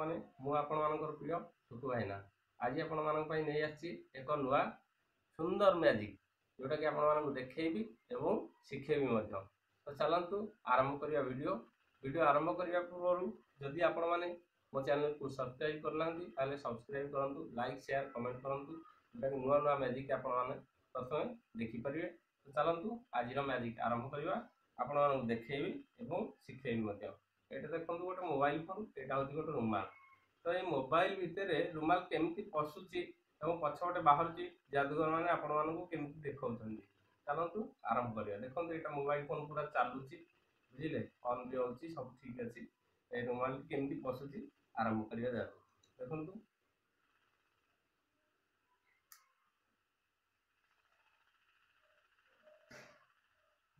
ସାଙ୍ଗମାନେ, ମୁଁ ଆପଣମାନଙ୍କର ପ୍ରିୟ ଟୁକୁ ଭାଇନା। ଆଜି ଆପଣମାନଙ୍କ ପାଇଁ ନେଇ ଆସିଛି ଏକ ନୂଆ ସୁନ୍ଦର ମ୍ୟାଜିକ୍, ଯେଉଁଟାକି ଆପଣମାନଙ୍କୁ ଦେଖେଇବି ଏବଂ ଶିଖେଇବି ମଧ୍ୟ। ତ ଚାଲନ୍ତୁ ଆରମ୍ଭ କରିବା ଭିଡ଼ିଓ। ଭିଡ଼ିଓ ଆରମ୍ଭ କରିବା ପୂର୍ବରୁ ଯଦି ଆପଣମାନେ ମୋ ଚ୍ୟାନେଲକୁ ସବସ୍କ୍ରାଇବ୍ କରିନାହାନ୍ତି, ତାହେଲେ ସବସ୍କ୍ରାଇବ୍ କରନ୍ତୁ, ଲାଇକ୍, ସେୟାର, କମେଣ୍ଟ କରନ୍ତୁ, ଯେଉଁଟାକି ନୂଆ ନୂଆ ମ୍ୟାଜିକ୍ ଆପଣମାନେ ପ୍ରଥମେ ଦେଖିପାରିବେ। ତ ଚାଲନ୍ତୁ ଆଜିର ମ୍ୟାଜିକ୍ ଆରମ୍ଭ କରିବା, ଆପଣମାନଙ୍କୁ ଦେଖେଇବି ଏବଂ ଶିଖେଇବି ମଧ୍ୟ। ଏଇଟା ଦେଖନ୍ତୁ ଗୋଟେ ମୋବାଇଲ ଫୋନ୍, ଏଇଟା ହେଉଛି ଗୋଟେ ରୁମାଲ। ତ ଏଇ ମୋବାଇଲ ଭିତରେ ରୁମାଲ କେମିତି ପଶୁଛି ଏବଂ ପଛପଟେ ବାହାରୁଛି, ଯାଦୁଗର ମାନେ ଆପଣମାନଙ୍କୁ କେମିତି ଦେଖାଉଛନ୍ତି, ଚାଲନ୍ତୁ ଆରମ୍ଭ କରିବା। ଦେଖନ୍ତୁ ଏଇଟା ମୋବାଇଲ ଫୋନ୍ ପୁରା ଚାଲୁଛି, ବୁଝିଲେ, ଅନ୍ ବି ହେଉଛି, ସବୁ ଠିକ୍ ଅଛି। ଏଇ ରୁମାଲଟି କେମିତି ପଶୁଛି ଆରମ୍ଭ କରିବା ଯାଦୁ। ଦେଖନ୍ତୁ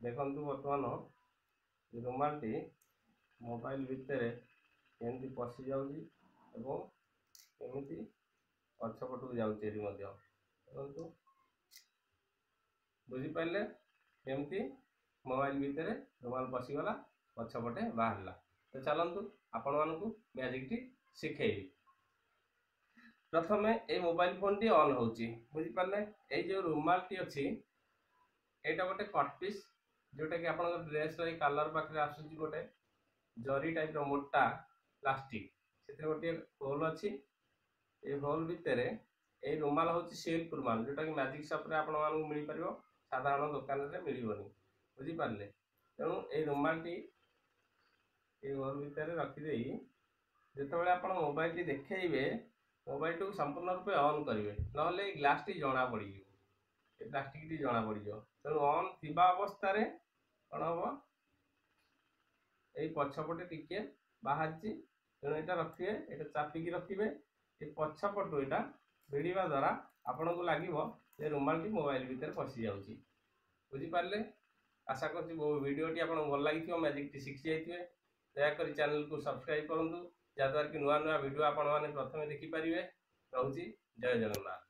ଦେଖନ୍ତୁ ବର୍ତ୍ତମାନ ରୁମାଲଟି ମୋବାଇଲ ଭିତରେ କେମିତି ପଶି ଯାଉଛି ଏବଂ କେମିତି ପଛପଟକୁ ଯାଉଛି ଏଠି ମଧ୍ୟ। ଦେଖନ୍ତୁ, ବୁଝିପାରିଲେ କେମିତି ମୋବାଇଲ ଭିତରେ ରୁମାଲ ପଶିଗଲା, ପଛପଟେ ବାହାରିଲା। ତ ଚାଲନ୍ତୁ ଆପଣମାନଙ୍କୁ ମ୍ୟାଜିକଟି ଶିଖେଇବି। ପ୍ରଥମେ ଏଇ ମୋବାଇଲ ଫୋନଟି ଅନ୍ ହେଉଛି, ବୁଝିପାରିଲେ। ଏଇ ଯେଉଁ ରୁମାଲଟି ଅଛି, ଏଇଟା ଗୋଟେ କଟ୍ ପିସ୍, ଯେଉଁଟାକି ଆପଣଙ୍କ ଡ୍ରେସ୍ର ଏଇ କଲର୍ ପାଖରେ ଆସୁଛି, ଗୋଟେ ଜରି ଟାଇପ୍ର ମୋଟା ପ୍ଲାଷ୍ଟିକ୍, ସେଥିରେ ଗୋଟିଏ ହୋଲ୍ ଅଛି। ଏଇ ହୋଲ୍ ଭିତରେ ଏଇ ରୁମାଲ ହେଉଛି ସିଲ୍କ ରୁମାଲ, ଯେଉଁଟାକି ମ୍ୟାଜିକ୍ ସପ୍ରେ ଆପଣମାନଙ୍କୁ ମିଳିପାରିବ, ସାଧାରଣ ଦୋକାନରେ ମିଳିବନି, ବୁଝିପାରିଲେ। ତେଣୁ ଏଇ ରୁମାଲଟି ଏଇ ହୋଲ୍ ଭିତରେ ରଖିଦେଇ ଯେତେବେଳେ ଆପଣ ମୋବାଇଲଟି ଦେଖେଇବେ, ମୋବାଇଲଟିକୁ ସମ୍ପୂର୍ଣ୍ଣ ରୂପେ ଅନ୍ କରିବେ, ନହେଲେ ଏଇ ଗ୍ଲାସଟି ଜଣା ପଡ଼ିଯିବ, ଏ ପ୍ଲାଷ୍ଟିକଟି ଜଣା ପଡ଼ିଯିବ। ତେଣୁ ଅନ୍ ଥିବା ଅବସ୍ଥାରେ କ'ଣ ହେବ, ଏଇ ପଛପଟେ ଟିକେ ବାହାରିଛି, ତେଣୁ ଏଇଟା ରଖିବେ, ଏଇଟା ଚାପିକି ରଖିବେ। ଏ ପଛପଟୁ ଏଇଟା ଭିଡ଼ିବା ଦ୍ୱାରା ଆପଣଙ୍କୁ ଲାଗିବ ଯେ ରୁମାଲଟି ମୋବାଇଲ ଭିତରେ ପଶିଯାଉଛି, ବୁଝିପାରିଲେ। ଆଶା କରୁଛି ଭିଡ଼ିଓଟି ଆପଣଙ୍କୁ ଭଲ ଲାଗିଥିବ, ମ୍ୟାଜିକଟି ଶିଖି ଯାଇଥିବେ। ଦୟାକରି ଚ୍ୟାନେଲକୁ ସବସ୍କ୍ରାଇବ୍ କରନ୍ତୁ, ଯାହାଦ୍ୱାରା କି ନୂଆ ନୂଆ ଭିଡ଼ିଓ ଆପଣମାନେ ପ୍ରଥମେ ଦେଖିପାରିବେ। ରହୁଛି, ଜୟ ଜଗନ୍ନାଥ।